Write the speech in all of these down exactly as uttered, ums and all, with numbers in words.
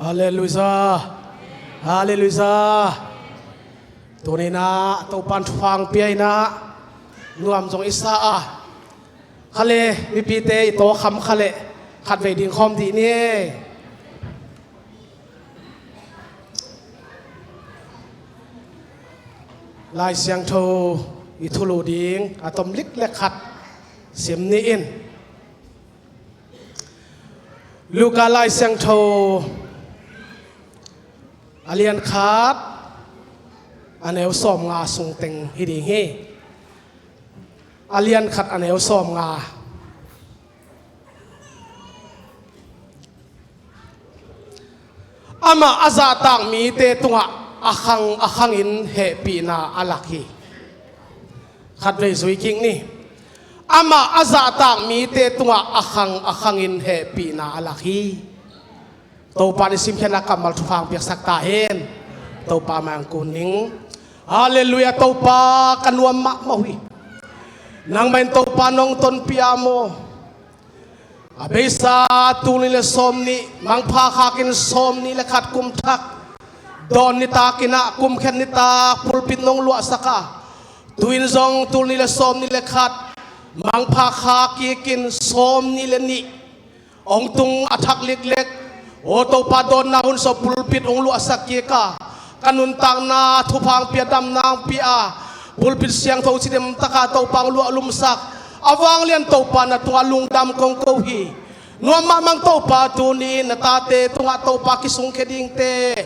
Halleluia. Halleluia. Tuninah Topan thupha hong pia inah nuam zong i sa a, kha le mipite i tawkham kha le khatvei ding khawm dih ni. Lai Siangtho i thulu ding a tom lik le khat sim ni in. Luka Lai Siangtho a lian khat a neu sawmnga sung teng hi ding hi. A lian khat a neu sawmnga. Amah a zahtak mite tungah a khang a khangin hehpihna a lak hi. Khatvei zui kik ni. Amah a zahtak mite tungah a khang a khangin hehpihna a lak hi. Topa in i simkhiatna kammal thupha hong piaksak ta hen. Topa mai hong kun ning. Halleluia. Topa ka nuam mahmah uh hi. Nangmah in Topa nong tonpih a maw? A beisa tul nih le sawm nih, mangpha khakin sawm nih le khat kum thak dawn nitak inah, kum khen nitak pulpit nong luahsak a, tu-in zong tul nih le sawm nih le khat mangpha kha kikin sawm nih le nih hong tung a thak liklek. Aw Topa, dawnna hun sawm pulpit hong luahsak kik a, ka nuntakna thupha hong pia, damna hong pia a, pulpit siangtho cidam taka Topa hong luahlumsak a vanglian Topa na tungah lungdam kong ko hi. Nuam mahmah ing Topa, tuni na tate tungah Topa kisungkhia dingte,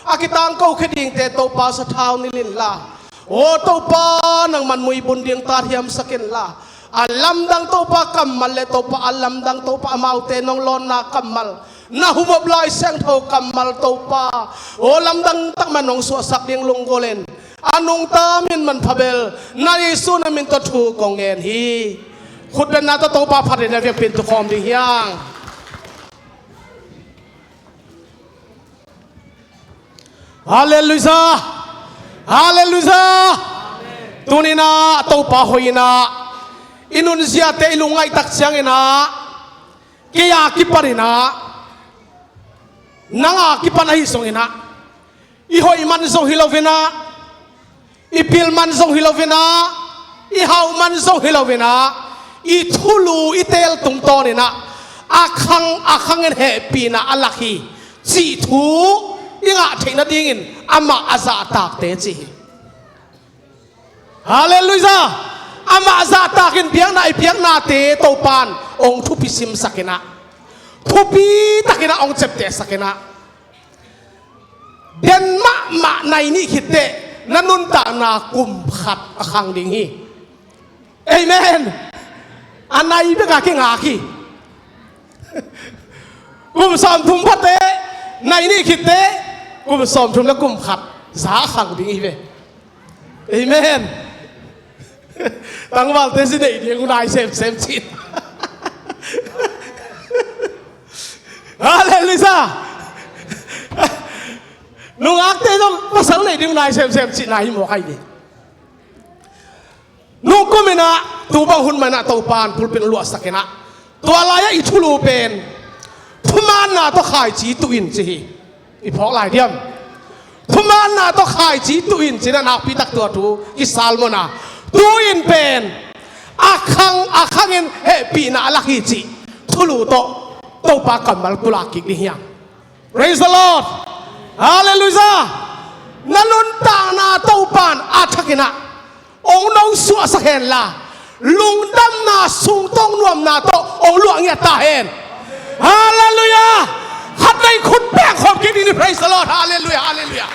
a kitangkokhia dingte Topa sathau nilh inla, aw Topa nangman muibun ding tat hiamsak inla, a lamdang Topa kammal le Topa a lamdang Topa amaute nong lawnna kammal, na humop Lai Siangtho kammal Topa, aw lamdang takmah nong suahsak ding lunggulh in, a nungta min manpha bel na Jesu na min tawh thu kong ngen hi. Khutbetna tawh Topa phat in a biakpiak tu khawm ding hi hang. Halleluia. Halleluia. Tuninah Topa hoih inah i nunziate i lungngaih tak cianginah kei a kipaninah nang a kipan ahi zonginah i hoih man zong hi loinah, i pil man zong hi loinah, i hauh man zong hi loinah, i thulu i teel tungtawninah a khang a khangin hehpihna a lak hi cih thu i ngah theih nadingin amah a zahtakte ci hi. Halleluia. Amah zahtakin biakna i biaknate Topan hong thupi simsakinah, thupi takinah hong ceptehsakinah, den mahmah nai nih khitteh na nuntakna kum khat a khang ding hi. Amen. A nai bek a kingak hi. Kum sawmthum phateh nai nih khitteh kum sawmthum le kum khat za a khang ding hi ve. Amen. Tangvalte zi neih ding uh nai semsem cin. Halleluia. Nungakte zong pasal neih ding uh nai semsem cin nai hi mawk ahi ding. Nungkuminah tu bang hun manah Topan pulpit luahsakinah tua lai-ah i thulu pen thumaanna tawh khaici tuh in ci hi. I phawk lai diam? Thumaanna tawh khaici tuh in cinah nakpitak tua thu kisalmona, tuh in pen a khang a khangin hehpihna a lak hi cih thulu tawh Topa kammal pulak kik ding hiam? Praise the Lord. Halleluia. Na nuntakna Topan a thakinah hong nosuahsak henla, lungdamna sungtawng nuamna tawh hong luah ngiat ta hen. Halleluia. Khatvei khut beng khawm kik ding ni. Praise the Lord. Halleluia. Halleluia.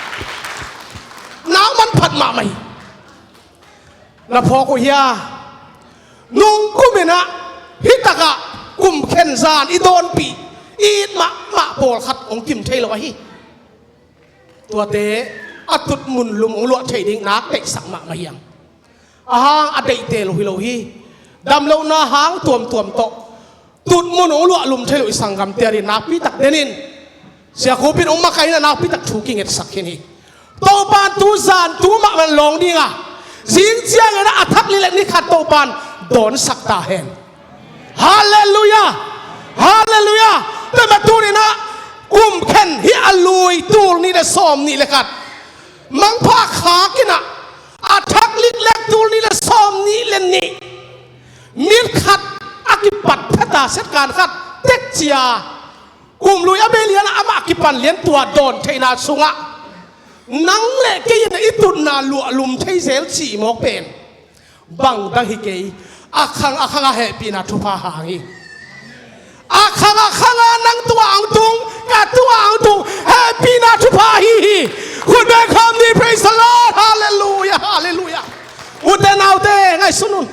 Nau manphat mahmah hi. Na phawk uh hia? Nungkuminah hih takah kum khen zan i dawnpih i it mahmah pawlkhat hong kim thei lo ahi. Tuate a tutmun lum hong luah thei ding nak deihsak mahmah hiam? A hang a deihte lo hi lo hi. Damlohna hang tuamtuam tawh tutmun hong luah lum thei lo i sanggamte a ding nakpitak den in. Sia Khup in hong makaihna nakpitak thu kingetsak khin hi. Topan tu zan tu mahmah lawng dinga, zing ciangin a thak lilet ni khat Topan dawnsak ta hen. Halleluia. Halleluia. Tua mah tuninah Kum khen hi a lui tul nih le sawm nih le khat, mangpha khak in ah, a thak liklek tul nih le sawm nih le nih, mit khat a kipat pheta set kan khat tek cia, kum lui a bei lian ah amah kipan lian tua dawn theihna sungah nang le kei in i tutna luahlum thei zel cih mawk pen bang dang hi kei, a khang a khang a hehpihna thupha hang hi. A khang a khang a nang tua ang tung, ka tua ang tung, hehpihna thupha hi hi. Khut beng khawm ni, praise the Lord, hallelujah, hallelujah. Ute naute, ngaihsun un.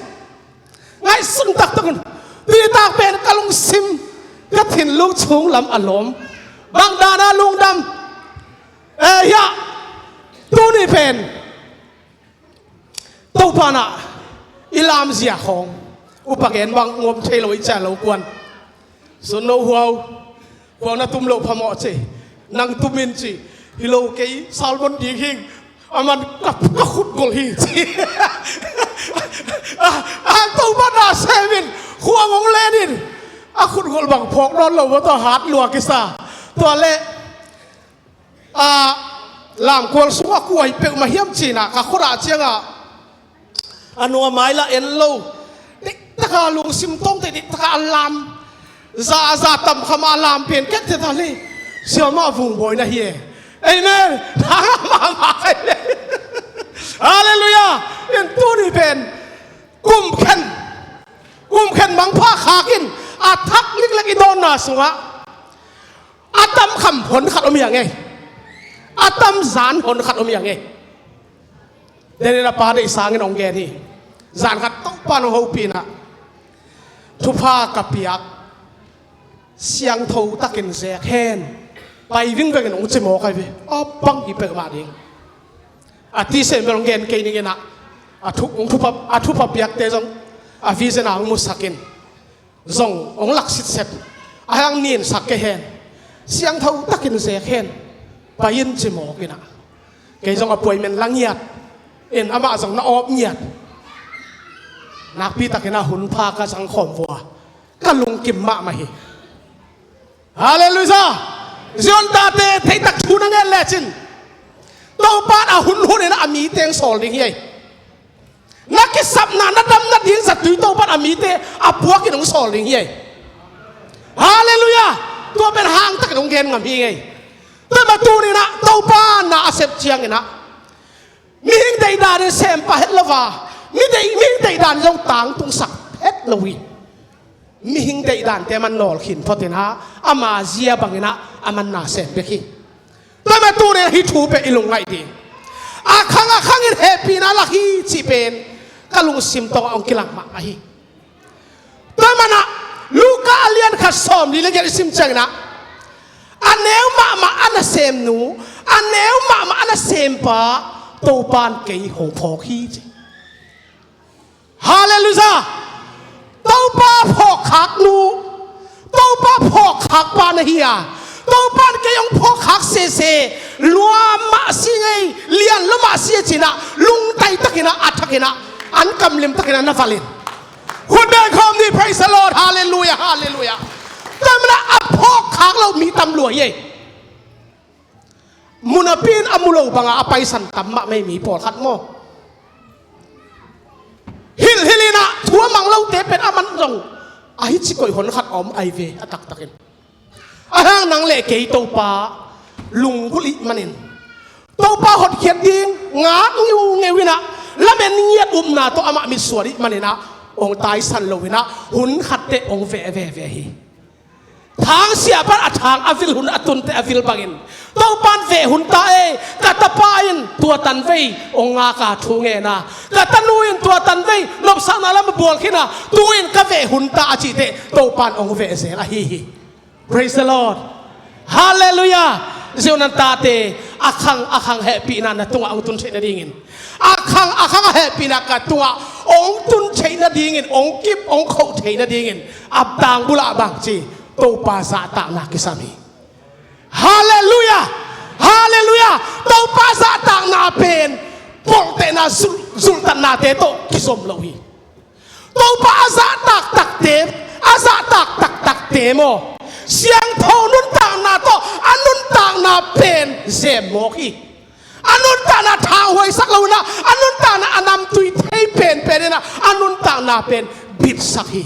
Ngaihsun taktak un. Tuitak pen ka lungsim, ka thinlung chung lam a lawm. Bang dan a lungdam. Eh, hiah. Tuni pen Topa in ah i lamzia khawng, upa gen bang ngom thei lo i cia lo kuan. Sun no huau, huau na tum lo phamawh ci. Nang tum in ci. Hi lo kei salmon ding hing. A man ka, ka khut gol hi ci. A, a Topa na sem in, khuang hong len in. A khut gol bang phawk nawn lo maw, tua hat lua kisa. Tua leh a, lamkual sungah kua hi peuhmah hiam ci-in ah ka khut ah ciangah a nua mai lah en lo. Diktaka lungsim tawngte diktaka a lam. Za, za tam khama a lam pen kek te ta le. Siamah vungbawi na hi e. Amen. Thang mahmah kai le. Hallelujah. In tuni pen kum khen, kum khen mangpha khak in a thak liklek i dawnna sungah a tam kham hon khat om hi a ngei. A tam zan hon khat om hi a ngei. Daniel a pa deih sangin hong gen hi. Zan khat Topa in hong hopih in ah, thupha ka piak, siangtho takin zek hen. Pai vingvengin hong ci mawk ahi ve. A bang hi peuhmah ding. A tisen bel hong gen kei ning in ah, a thu, hong thupha, a thupha piakte zong a vision ah hong musak in. Zong hong lak sitset. A hang ninsak kei hen. Siangtho takin zek hen. Pai in ci mawk in ah, kei zong appointment la ngiat in, amah zong na awp ngiat. Nakpi takin ah hun pha ka zang khawm vua. Ka lungkim mahmah hi. Hallelujah. Zion tate, theitak thu na ngen lecin Topa in a hun hun in a mite hong sawl ding hi ei. Na kisapna, na damna ding zatui Topa in a mite a puakin hong sawl ding hi ei. Hallelujah. Tua pen hangtakin hong gen ngam hi ngei. Tua mah tuni in ah Topa na a sep ciangin ah mihing deihdan in sem pah het lo a, mi deih, mihing deihdan zong tangtungsak het lo hi. Mihing deih dante man nawlkhin phot in ah, ama zia bangin ah a man na sem bek hi. Tua mah tuni in ah hih thu pen i lungngaih ding. A khang a khang in hehpihna lak hi cih pen ka lungsim tawngah hong kilang mahmah hi. Tua manin ah Luka a lian khat sawmli le giat i sim ciangin ah, a neu mahmah a nasemnu, a neu mahmah a nasempa Topa in kei hong phawk hi ci. Hallelujah. Topa phawkkhak nu, Topa phawkkhak pa na hi a, Topa in kei hong phawkkhak sese, lua mah si ngei, lian lo mah si a ci-in ah, lungtai takin ah, a thakin ah, an kamlim takin ah na valh in. Khut beng khawm ni, praise the Lord, hallelujah, hallelujah. Tua manin ah a phawkkhak lo mi tam lua hi ei. Mu napi in a mu lo bangah a paisan tam mahmah ei mi pawlkhat maw. Hilhhilh in ah thu a mang lote pen a man zong a hi ci koih hon khat a om ahi ve a taktakin. A hang nang le kei Topa lunggulh ih manin, Topa hotkhiat ding ngak ngeungeu in ah, lamen ngiat upna tawh amah mitsuan ih manin ah, hong taisan lo in ah, hun khat teh hong veh veve hi. Thangsiah pan a thang a vil hun a tun teh a vil bangin, Topa in veh hun ta ei, ka tapa in tua tanvei hong ngak a thu ngen a, ka tanu in tua tanvei nopsakna lam a bual khin a, tu-in ka veh hun ta a cih teh Topa in hong veh zel ahi hi. Praise the Lord. Hallelujah. Zion tate, a khang a khang hehpihna na tungah hong tun theih nadingin, a khang a khang a hehpihna ka tungah hong tun theih nadingin, hong kip hong khoh theih nadingin, a tang bulah bangci Topa zahtakna kisam hi. Hallelujah. Hallelujah. Topa zahtakna pen polhtehna zul-, zulhtatnate tawh kizom lo hi. Topa a zahtak takte, a zahtak taktakte maw, Siangtho nuntakna tawh a nuntakna pen zem mawk hi. A nuntakna thanghuaisak lo inah, a nuntakna a namtui thei penpen inah, a nuntakna pen bitsak hi.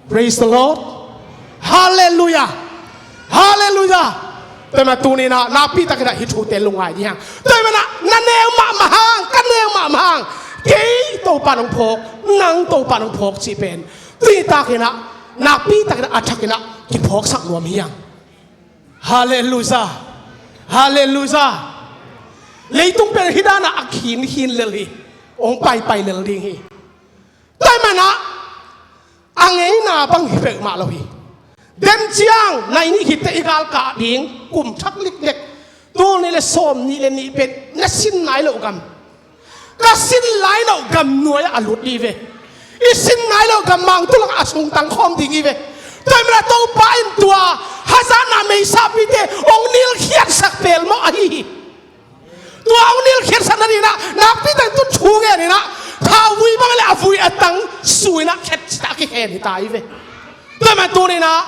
Praise the Lord. Halleluiah. Halleluiah. Tua hi mah tuninah nakpitakinah hih thute lungngai ding hi hang. Tua hi manah na neu mahmah hang, ka neu mahmah hang, kei Topa nong phawk, nang Topa nong phawk cih pen tuitakinah nakpitakinah a thakinah kiphawksak nuam hi hang. Halleluiah. Halleluiah. Leitung pen hih danah a khinkhin lel hi. Hong paipai lel ding hi. Tua hi manah a ngeina bang hi peuhmah lo hi. Dem ciang nai nih khitteh i galkah ding kum thak likdek, tul nih le sawm nih le nih pen na sin nai loh gam, ka sin lai loh gam nuai-ah a lut ding hi ve. I sin nai loh gam mangtu lakah a sungtang khawm ding hi ve. Tua hi manah Topa in tua hazatna meisapite hong nilkhiatsak pelmawh ahi hi. Tua hong nilkhiatsak nadinah nakpitakin tu thu ngeninah khauvui bang le a vui a tang suinah khet citah a kikhen hita hi ve. Tua hi mah tuninah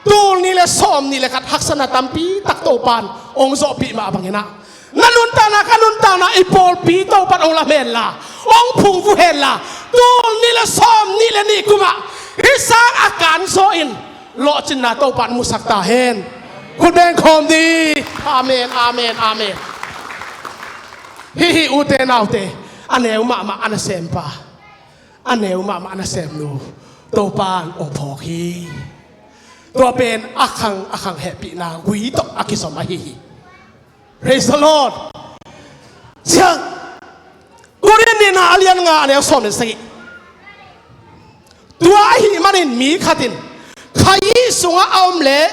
tul nih le sawm nih le khat haksatna tampi tak Topa in hong zawhpih mah banginah na nuntakna, ka nuntakna, i pawlpi Topa in hong lam henla, hong phungvuh henla, tul nih le sawm nih le nih kumah hih sang a kanzaw in lawhcinna Topa in musak ta hen. Khut beng khawm dih. Amen, amen, amen. Hih hi ute naute, a neu mahmah a nasempa, a neu mahmah a nasemnu Topa in hong phawk hi. Tua pen a khang a khang hehpihna gui tawh a kizom ahi hi. Praise the Lord. Ciang Korin nihna a lian nga a neu sawm le sagih. Tua ahih manin mi khat in khayi sungah a om leh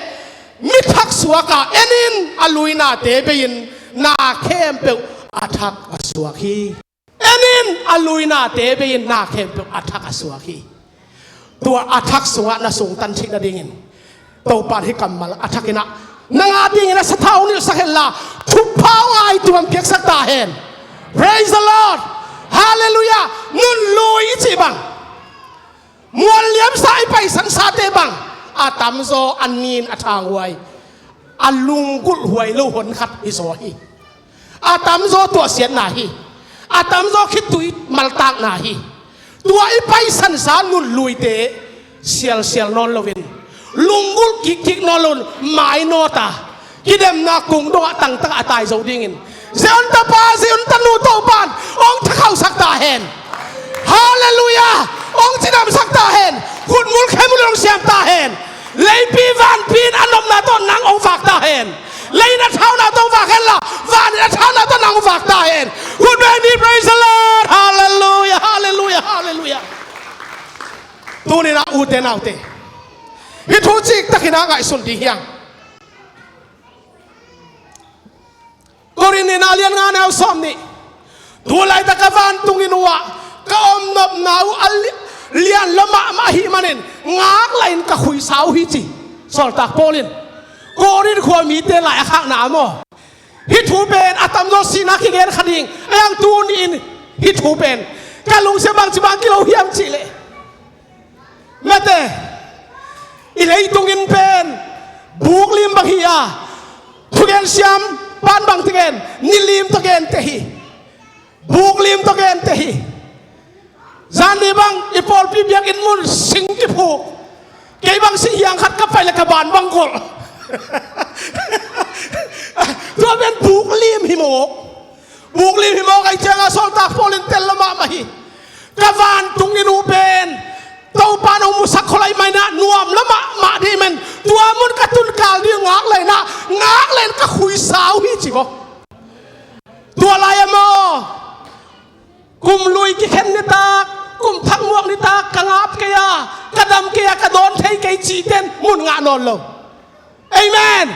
mi thak suak a, en in, a luinate bei-in na khempeuh a thak a suak hi. En in, a luinate bei-in na khempeuh a thak a suak hi. Tua a thak sungah na sungtan theih nadingin Topa in hih kammal a thakinah nang a dingin a sathau nilhsak henla, thupha ngai tuam piaksak ta hen. Praise the Lord. Halleluiah. Nunlui i cih bang, mual liamsa i paisansate bang, a tamzaw a nin a thanghuai, a lunggulhhuai lo honkhat hi zaw hi. A tamzaw tuahsiatna hi. A tamzaw khitui maltakna hi. Tua i paisansa nunluite sialsial nawn loin, lunggulh kikkik nawn loin, mainawta kidemna kung dongah tangtakah a tai zo dingin Zion tapa, Zion tanu Topa in hong thakhauhsak ta hen. Halleluiah. Hong cidamsak ta hen. Khutmul khenmul in hong siam ta hen. Leipi vanpi in a nopna tawh nang hong vak ta hen. Lei in a thauna tawh hong vak henla, van in a thauna tawh nang hong vak ta hen. Khut beng ni, praise the Lord. Halleluiah, halleluiah, halleluiah. Tuninah ute naute, hih thu ciktakinah ngaihsun dih hiang. Korin nihna a lian nga a neu sawm nih. Tu laitak ka vantung inn uhah ka om nopna uh a li-, lian lua mahmah ahih manin ngaklah in ka khuisa uh hi, ci Sawltak Paul in. Korin khua mite lai a khakna maw. Hih thu pen a tamzaw sihna kigen kha ding a, a hang tuni-in hih thu pen ka lungsim bangci bang kilo hiam cihleh, mate, i leitung inn pen buklim bang hi a, thugen siam pan bang tingen nilim tawh gente hi. Buklim tawh gente hi. Zanni bang i pawlpi biakinn mun sing kiphuk. Kei bang sih hiang khat ka pai le ka ban bang golh. Tua pen buklim hi mawk. Buklim hi mawk ahih ciangin Sawltak Paul in tel lua mahmah hi. Ka vantung inn uh pen Topa in hong musak khol ahih manin nuam lua mahmah dih men, tua mun ka tun kal ding ngaklah in, ngaklah in ka khuisa uh hi, ci ko. Tua lai-ah maw, kum lui kikhen nitak, kum thak muak nitak, ka ngap kei a, ka dam kei a, ka dawn thei kei cihte in mun ngah nawn lo. Amen.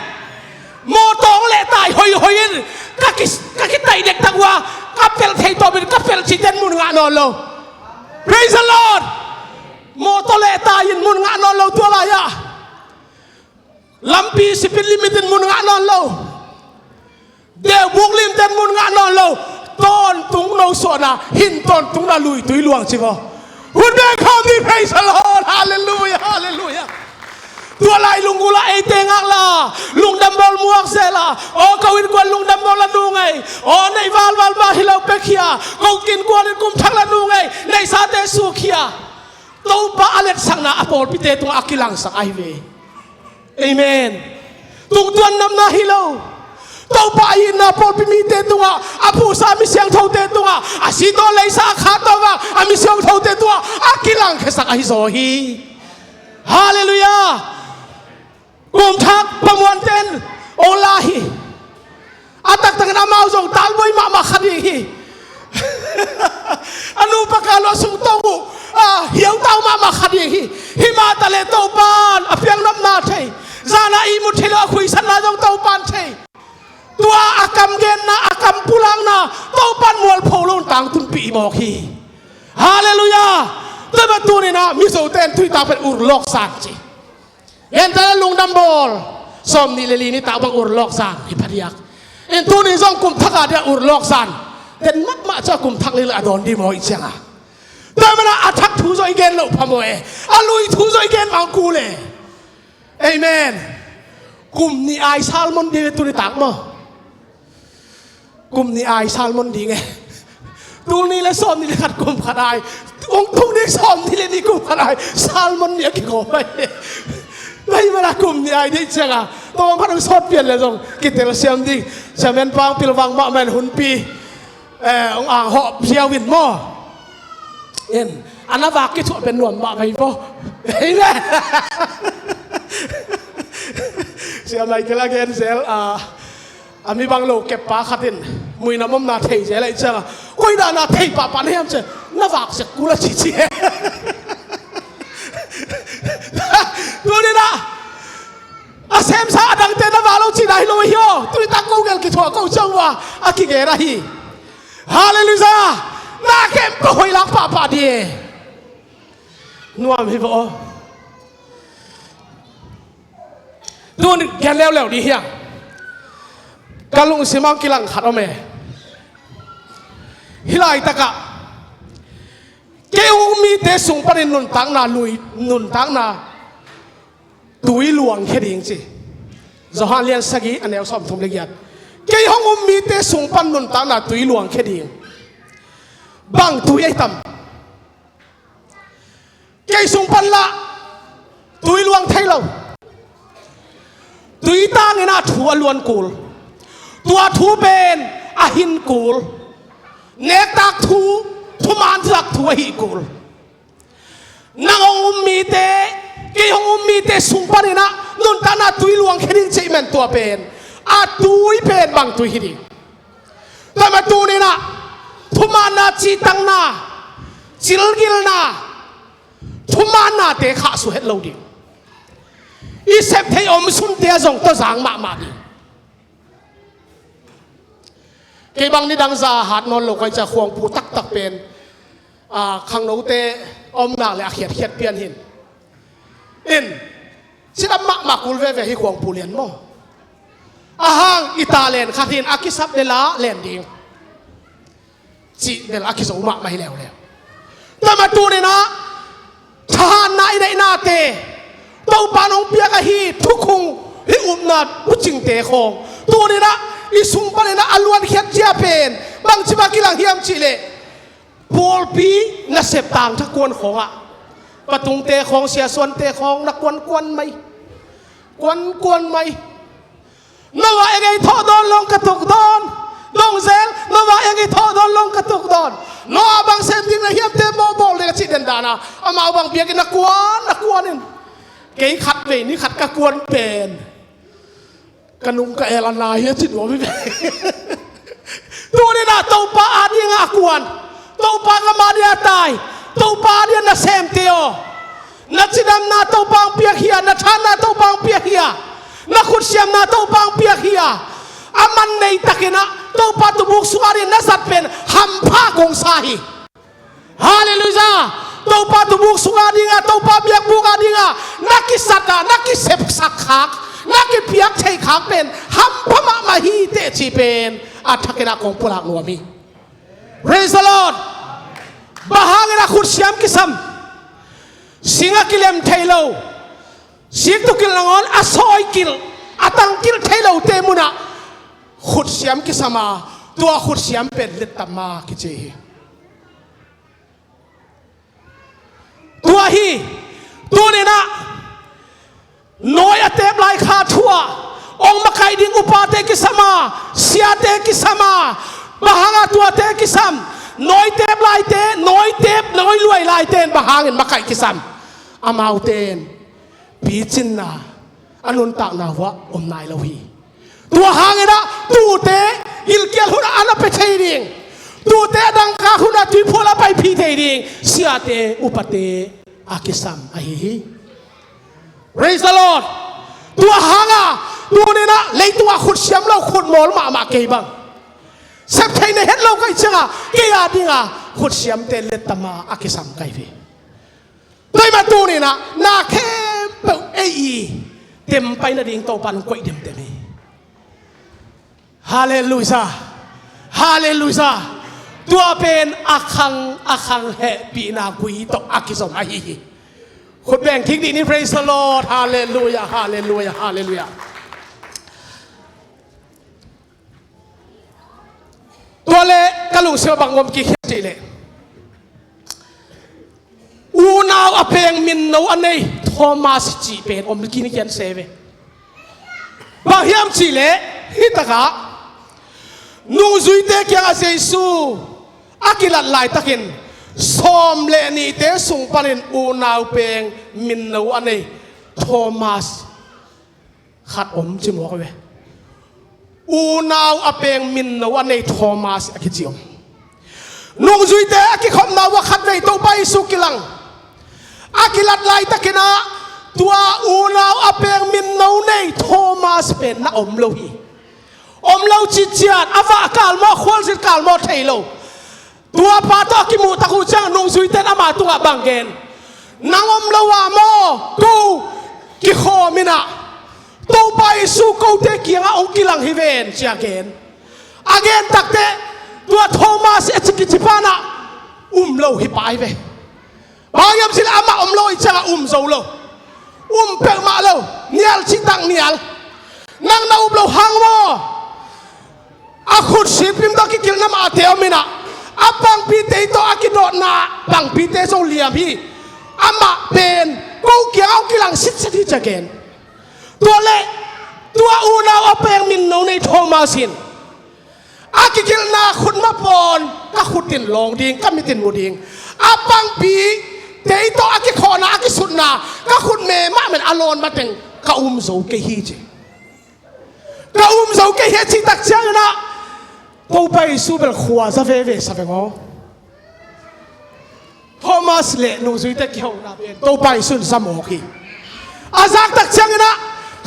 Mawtaw hong lehtai hoihoi in ka ki, ka kitaih dektak uh a, ka pelh thei tawpin ka pelh cihte in mun ngah nawn lo. Praise the Lord. Mawtaw lehtai in mun ngah nawn lo tua lai-ah. Lampi speed limit in mun ngah nawn lo. Deuh buklimte in mun ngah nawn lo. Tawntung nosuahna, hin tawntungna luitui luang ci ko. Hun beng khawm ni, praise the Lord. Halleluiah, halleluiah. Tua lai lunggulh ah eite ngakla, lungdam bawl muak zela, aw ko innkuan lungdam bawl la nung ei, aw neih valval mah hi lo pek hia, ko innkuan in kum thak la nung ei, neihsate suk hia. Topa a letsakna a pawlpite tungah a kilangsak ahi ve. Amen. Tungtuan namna hi lo. Topa a itna pawlpi mite tungah, a phuhsa mi siangthote tungah, a sitawh leisa a khatawh vang a mi siangthote tungah a kilangkhiasak ahi zaw hi. Halleluiah. Kum thak pamuanten ong la hi. A taktakin amau zong talbuai mahmah kha ding hi. A nupa ka luah sung tong uh, a hiautau mahmah kha ding hi. Himah taleh Topan a piangnopna thei, zana ihmut thei lo a khuisatna zong Topan thei. Tua a kam genna, a kam pulakna Topan mualpho lo tangtunpih i mawk hi. Halleluiah. Tua mah tuninah Mizote in tuitak pen urlawk zan ci. Gentehna lungdam bawl. Sawm nih le li nitak bang urlawk zan hi phadiak. In tuni zong kum thak a dia urlawk zan den mahmah ca kum thak le a dawn dih maw i cianga. Tua mana a thak thu zaw i gen loh pha maw e. A lui thu zaw i gen mang kul e. Amen. Kum nih ai salmon dih ve tuni tak maw. Kum nih ai salmon ding e. Tul nih le sawm nih le khat kum khat ai. Ong tul nih sawm nih le nih kum khat ai salmon nih a kigawm ai. Tua hi mana kum nih ai dih cianga tawng khat ong sawt pian le zong kitel siam ding. Siamen pang pilvang mahmah in hunpi, eh, ong ang hawh ziau in maw. In a na vak kithuah pen nuam mah vei maw. Amen. Sia Michael a gen zel a, a mi bang lo keppa khat in muinam omna thei zel a i cianga, koi dana thei pahpah na hiam cia, na vak sek kul a cici he. Tuninah a semsa a dangte na vak lo cina hi lo hi aw. Tunitak ko gel kithuah ko ciang uh a kigen ahi. Halleluiah. Na khempeuh hoih lak pahpah dih e. Nuam hi vaw aw. Tun gen leuleu dih hiang. Ka lungsim ang kilang khat om e. Hih laitakah kei hong um mite sung panin nuntakna lui, nuntakna tui luangkhia ding ci. Johan lian sagih a neu sawmthum le giat. Kei hong um mite sung pan nuntakna tui luangkhia ding. Bang tui ahi tam? Kei sung pan lah tui luang thei lo. Tui tangin a thu a luan kul. Tua thu pen a hin kul. Nektak thu, thuman thuak thu ahi kul. Nang hong um mite, kei hong um mite sung paninah nuntakna tui luangkhia ding cih men tua pen a tui pen bang tui hi ding. Tua mah tuninah thumanna, cihtakna, cilgilna, thumannate khahsuah het lo ding. I sep thei omsunte a zong tawzang mahmah ding. Kei bang nidang za hat nawn lo kai ca khuangpu taktak pen, a, khangnote omna le a khiatkhiat pian hin. In cidam mahmah kul veve hi khuangpu lian maw. A hang i ta len khat hin a kisap le la len ding. Cih bel a kizo mahmah hi leuleu. Tua mah tuninah thahatna i neihnate Topa nong piak ahi thukhung hih upna bucingte khawng tuninah i sung paninah a luankhiat zia pen bangci mah kilang hiam cihleh pawlpi nasep tangtha kuan khawngah patungte khawng siasuante khawng na kuankuan mai. Kuankuan mai. Noah eng ei thawh dawn long ka tuk dawn. Dongzel Noah eng ei thawh dawn long ka tuk dawn. Noah bang sem ding na hiamte mawh bawl ding a cih den dana amau bang biakinn a kuan a kuan in kei khat vei ni khat ka kuan pen ka nung ka el a na hi a cih nuam hi ve. Tuninah Topa a dingah a kuan, Topa gam a dingah a tai, Topa a dingah na semte aw. Na cidamna Topa ang piak hia, na thanna Topa ang piak hia, na khutsiamna Topa ang piak hia. A man nei takinah Topa tubuk sungah ding na zat pen hampha kong sa hi. Halleluiah. Topa tubuk sungah dingah, Topa biakbukah dingah na kisatah, na kisepsak khak, na kipiak thei khak pen hampha mahmah hi teh cih pen a thakinah kong pulak nuam hi. Praise the Lord. Bang hangin a khutsiam kisam, singah kilem thei lo, Siktukilh nangawn a sawikilh, a tangkilh thei lote munah khutsiam kisam a, tua khutsiam pen lettamma kici hi. Tua hi. Tuninah nawi a tep lai kha thu-ah hong makaih ding upate kisam a, siate kisam a, bang hanga tuate kisam? Nawi tep laite, nawi tep, nawi luai laite in bang hangin makaih kisam? Amaute in picinna, a nuntakna uah om nai lo hi. Tua hanginah tute gilkial hunah a na pia thei ding, tute a dangkak hunah tuiphul a paipih thei ding siate upate a kisam ahi hi. Praise the Lord. Tua hanga tuninah leitungah khutsiam lo, khutmawl mahmah kei bang, sep theih na het lo ka hih cianga kei a dinga khutsiamte lettama a kisam ka hi hi. Tua hi mah tuninah na khempeuh ei i tempai nading Topan koih demdem hi. Halleluiah. Halleluiah. Tua pen a khang a khang hehpihna gui tawh a kizom ahi hi. Khut beng kik dih ni. Praise the Lord. Halleluiah. Halleluiah. Halleluiah. Tua le ka lungsim a bang om kik hiam cih leh, unau a peng minno a nei Thomas cih pen om kik ni kian se ve. Bang hiam cih leh, hih takah nungzuite kiangah Jesu a kilat laitakin sawm le nihte sung panin unau peng minno a nei Thomas khat om ci mawk ve. Unau a peng minno a nei Thomas a kici om. Nungzuite a kikhopna uah khatvei Topa Jesu kilang a kilat laitakinah tua unau a peng minno nei Thomas pen na om lo hi. Om lo citciat, a vah kal maw, a khualzin kal maw thei lo. Tua pa tawh a kimuh tak uh ciang nungzuite in ama tungah bang gen? Nang om lo ah maw ko kikhawm inah Topa Jesu kote kiangah hong kilang hi ven, ci-a gen. A gen takteh tua Thomas a ci kici panah um lo hi pah hi ve. Bang hiam cih leh amah om lo ahih ciangah um zo lo. Um peuhmah lo. Nial cihtak nial. Nang na up loh hang maw? A khut sikpim tawh a kikilhna mahte om inah a pangpite tawh a kidawtna pangpite zong liam hi. Amah pen ko kiangah hong kilang sitset hi, ci-a gen. Tua leh tua unau a peng minno nei Thomas in a kikilhna khut mapawn ka khut in lawng ding, ka mit in mu ding, a pangpite tawh a kikhawhna, a kisutna ka khut me mahmah a lawn mateng ka um zo kei hi, ci. Ka um zo kei hi, a cih tak cianginah Topa Jesu bel khua za veve sa veng aw. Thomas le nungzuite kihona pen Topa Jesu in za mawk hi. A zak tak cianginah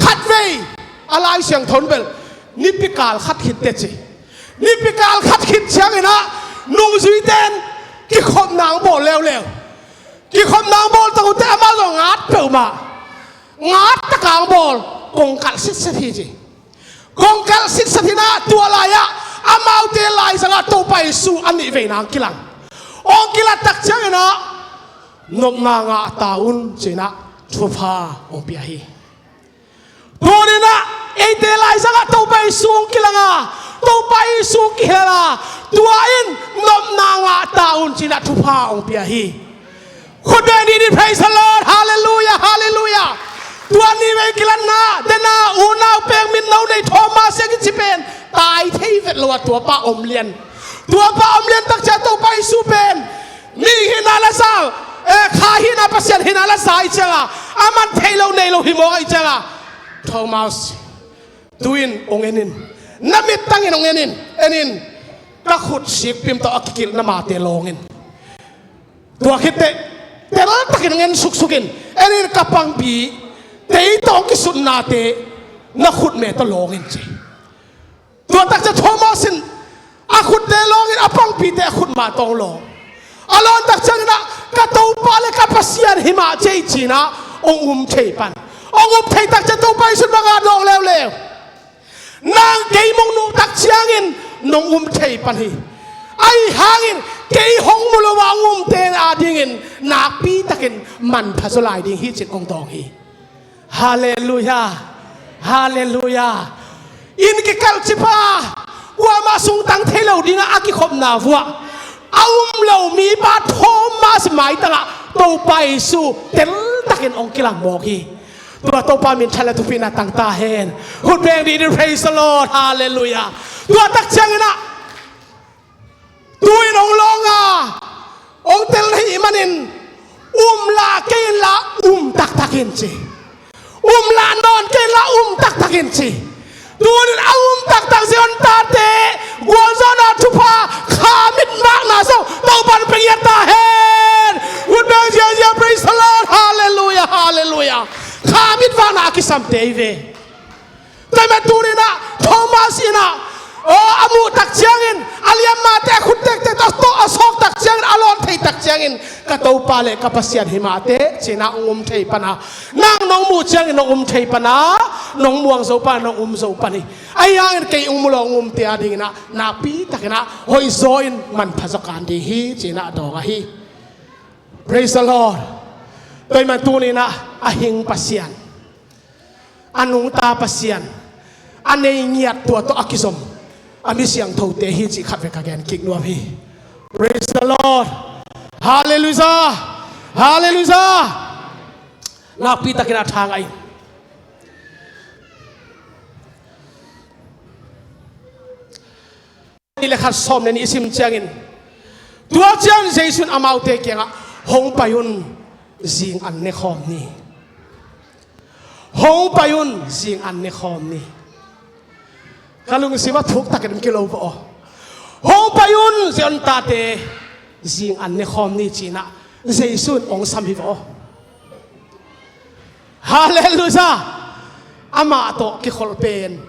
khatvei a Lai Siangtho in bel nipikal khat khit teh ci. Nipikal khat khit cianginah nungzuite in kikhopna hong bawl leuleu. Kikhopna hong bawl tak uh teh amah zong ngat peuhmah. Ngat taka hong bawl, kongkalh sitset hi, ci. Kongkalh sitset hi inah tua lai-ah amaute laizangah Topa Jesu a nih veina hong kilang. Hong kilat tak cianginah nopna ngah ta un, ci-inah thupha hong pia hi. Tuninah eite laizangah Topa Jesu hong kilang a, Topa Jesu hong kihel a, tua in nopna ngah ta un, ci-inah thupha hong pia hi. Khut beng dih ni, praise the Lord, halleluiah, halleluiah. Tua ni vei kilatna dena unau peng minno nei Thomas a kici pen tai thei vet lo a, tuapa om lian. Tuapa om lian tak ciang Topa Jesu pen mi hihna la sa, eh, kha hihna, Pasian hihna la sa ahih cianga a man thei lo nei lo hi mawk ahih cianga, Thomas, tu-in hong en in, na mittangin hong en in, en in, ka khut sikpim tawh a kikilhna mahte lawng in. Tua khit teh teltakin hong en suksuk in, en in, ka pangpite tawh hong kisutnate na khutme tawh lawng in, ci. Tua tak ciang Thomas in a khutte lawng in, a pangpite a khutma tawh hong lawng. A lawn tak cianginah ka Topa le ka Pasian hi mah, ci-inah hong um thei pan. Hong um thei tak ciang Topa Jesu in bang a dawng leuleu? Nang kei hong muh tak ciangin nong um thei pan hi. Ahi hangin kei hong mu lo a hong umte adingin nakpitakin manpha zaw lai ding hi, ci-in hong dawng hi. Halleluiah. Halleluiah. Inn kikalh cipha, kuamah sungtang thei lo dingah a kikhopna vuah a um lo mipa Thomas maitangah Topa Jesu teltakin hong kilang mawk hi. Tua Topa min tha le thupina tang ta hen. Khut beng dih ni, praise the Lord, halleluiah. Tua tak ciangin ah tu-in hong lawng a, hong tel na hih manin, um lah kei inla, um taktak in ci. Um lah nawn kei inla, um taktak in ci. Tu-in a um taktak Zion tate gualzawhna thupha, kha mit vakna zong Topan pe ngiat ta hen. Khut beng ziazia, praise the Lord, halleluiah, halleluiah. Kha mit vakna a kisamte hi ve. Tua ahih manin tu-in ah Thomas in ah, aw, a muh tak ciangin, a liammate, a khut tektek tawh a sawk tak ciangin, a lawn thei tak ciangin, ka Topa le ka Pasian hi mah teh, ci-in ah hong um thei pan a, nang nong muh ciangin nong um thei pan a, nong muang zo pan a, nong um zo pan hi. Ahi hangin kei hong mu lo hong umte a dingin ah nakpi takin ah hoihzaw in manpha zaw kan ding hi, ci-in ah dawng ahi. Praise the Lord. Tua ahih manin tu-in ah a hing Pasian, a nungta Pasian, a nei ngiat tua tawh a kizom a mi siangthote hi cih khatvei ka gen kik nuam hi. Praise the Lord. Halleluiah. Halleluiah. Nakpi takin a thang ahi. Nih le khat sawm le nih i sim ciangin, tua ciangin Jesuh in amaute kiangah, hong pai un, zing an nekhawm ni. Hong pai un, zing an nekhawm ni. Ka lungsim a thuk takin om kilo vaw aw. Hong pai un, Zion tate, zing an nekhawm ni, ci-in ah Jesuh in hong sam hi vaw aw. Halleluiah. Amah tawh kikholh pen,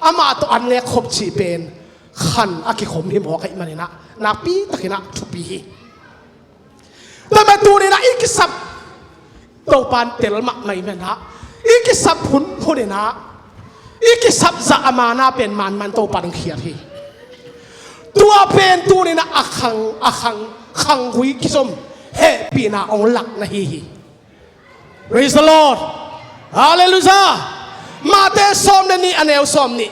amah tawh an nek khop cih pen khan a kikhom hi mawk ahih manin ah nakpi takin ah thupi hi. Tua ahih manin tu-in ah i kisap Topan tel mahmah ahih manin ah, i kisap hunhun in ah, i kisap zah a mana pen manman Topan hong khiat hi. Tua pen tu-in ah a khang, a khang, khanggui kizom hehpihna hong lakna hi hi. Praise the Lord. Halleluiah. Mate sawm le nih, a neu sawm nih.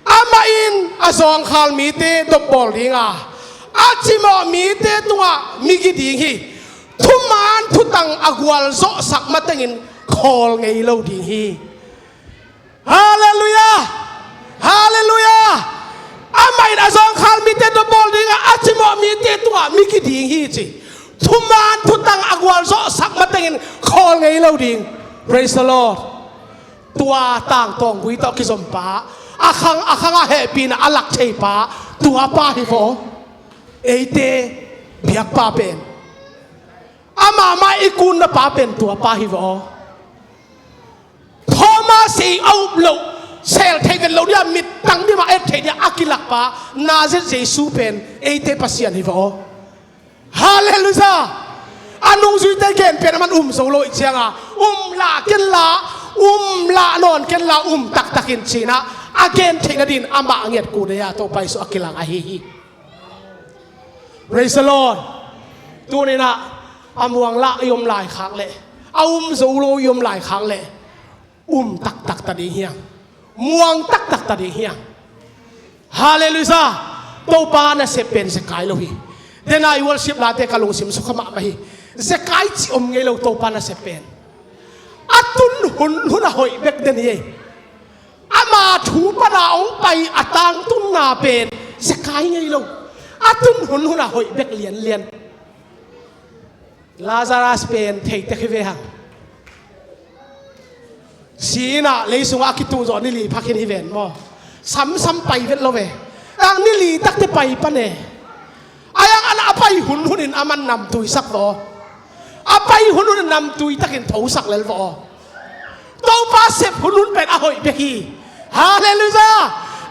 Amah in a zawngkhal mite dopbawl ding a, a cimawh mite tungah migi ding hi. Thuman thutang a gualzawhsak matengin khawl ngei lo ding hi. Halleluiah. Halleluiah. Amah in a zawngkhal mite dopbawl ding a, a cimawh mite tungah migi ding hi ci. Thuman thutang a gualzawhsak matengin khawl ngei lo ding. Praise the Lord. Tua tangtawng gui tawh kizom pa, a khang, a khang a hehpihna a lak thei pa, tua pa hi vaw aw. Eite biakpa pen, amah mah i kunna pa pen tua pa hi vaw aw. Thomas i a up loh, sel thei vet loh dia, mittang dia mah et thei dia a kilak pa, Nazareth Jesuh pen eite Pasian hi vaw aw. Halleluiah. A nungzuite gen pen a man um zo lo ih cianga, um lah ken la, um lah nawn ken la, um taktakin ci-in ah a gen theihna dingin amah a ngiat kul dei a Topa Jesuh a kilang ahi hi. Praise the Lord. Tuni-in ah a muang lah i om laikhak leh, a um zo lo i om laikhak leh, um taktak ta ding hiam? Muang taktak ta ding hiam? Halleluiah. Topa nasep pen Zekai lo hi. Dena i worship late ka lungsim sukha mahmah hi. Zekai cih om ngei lo Topa nasep pen. A tun hunhun a hoih bek den hi ei. Ama thu pana hong pai a tangtunna pen Zekai ngei lo. A tun hunhun a hoih bek lianlian. Lazarus pen theitek hi ve hang. Si-in ah lei sungah a kituh zawh ni li phakhin hi ven maw? Samsam pai vet lo ve. Ang ni li takte pai pan e. Ai ang an a pai hunhunin a man namtuisak vaw aw. A pai hunhunin namtui takin thosak lel vaw aw. Topa sep hunhun pen a hoih bek hi. Halleluiah.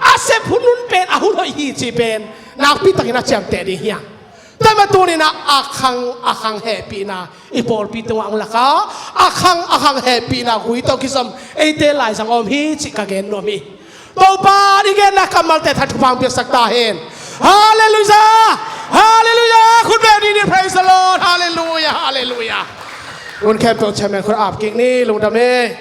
A sep hunhun pen a hun hoih hi cih pen nakpi takin a ciamteh ding hiam? Tua ahih manin tuni-in ah a khang, a khang hehpihna i pawlpi tungah ang lak a, a khang, a khang hehpihna gui tawh kizom eite laizang a om hi cih ka gen nuam hi. Topa in i genna kammalte thahat thupha hong piaksak ta hen. Halleluiah. Halleluiah. Khut beng ni, praise the Lord. Halleluiah. Halleluiah. Hun khempeuh chairman khut ap kik ni, lungdam hi.